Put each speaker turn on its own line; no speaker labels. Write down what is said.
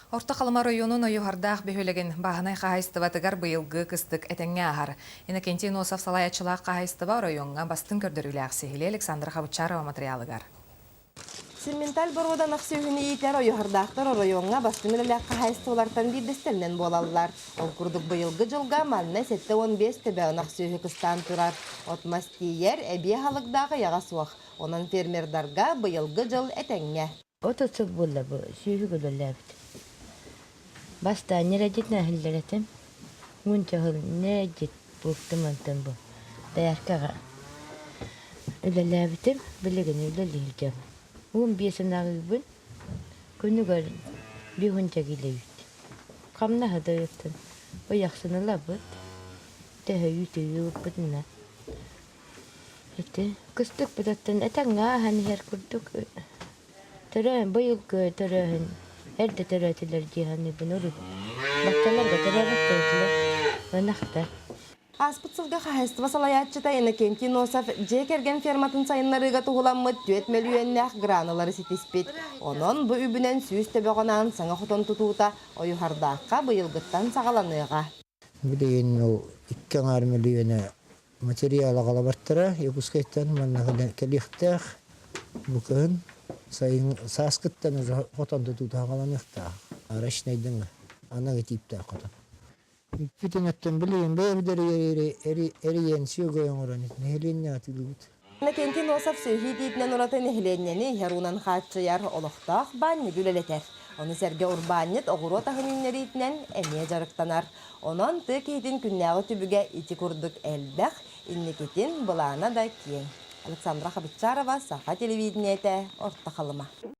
Орто Халыма оройуонун Ойуһардаах бөһүөлэгин бааһынай хаһаайыстыбатыгар быйылгы кыстык этэҥҥэ ааһар. Иннокентий Носов салайааччылаах хаһаайыстыба оройуоҥҥа бастыҥ көрдөрүүлээх сиһилии Александра Хабычарова матырыйаалыгар.
Симменталь боруода ынах сүөһүнү иитэр Ойуһардаахтар оройуоҥҥа бастыҥ үлэлээх хаһаайыстыбалартан биирдэстэринэн буолаллар. Ол курдук быйылгы дьылга манна 75 төбө ынах сүөһү кыстаан турар. От-мас тиийэр, эбии аһылыкдаах ыйаҕа суох. Онон фермердарга быйылгы дьыл этэҥҥэ.
30 сыл буолла бу сүүһүк үлэлээбит. Бастаан ньирэйдьитинэн иһиллэр этим. Уонча сыл ньирэйдьит буолтум онтон бу дояркаҕа үлэлээбитим. Билигин үлэлиир дьон. 15 ынаҕыыбын. Күнүгэр биэһунча киилэбит. Хамнаһы да ыыттын. Ыйахсын ылабыт. Төһө үүтү ыыппытынан. Ити кыстыкпытыттан этэҥҥэ ааһан иһэр курдук төрөөн быйылгы төрөөһүн эрдэ төрөөтүлэр дии саныыбын урут баччаларга төрөөбөттөр этилэр ынахтар.
Ааспыт сылга хаһаайыстыба салайааччыта Иннокентий Носов дьиэ кэргэн ферматын сайыннарыыга туһуламмыт 4 мөлүйүөннээх граналары ситиспит. Онон бу үбүнэн 100 төбөҕө анаан саҥа хотон тутуута Ойуһардаахха быйылгыттан саҕаланыаҕа.
Билигин ол икки аҥаар мөлүйүөнэ материал аҕалабаттара Якутскайтан манна кэлиэхтээх бу кыһын сайын сааскыттан уже хотон тутуута саҕаланыахтаах арачнайдыҥы аныгы тииптээх хотон Бүтүн өттүн билигин бэйэбит эрийэн сүөгэй оҥорон нэһилиэнньэ атыылыыбыт.
Иннокентий Носов сүөһү иитиитинэн ураты нэһилиэнньэни иһэр уунан хааччыйар олохтоох баанньыгы үлэлэтэр. Ону сэргэ урбаанньыт оҕуруот аһын үүннэриитинэн эмиэ дьарыктанар. Онон тыа киһитин күннээҕи түбүгэ ити курдук элбэх, инникитин былаана да киэҥ. Александра Хабычарова, Саха телевидениетэ, Орто Халыма.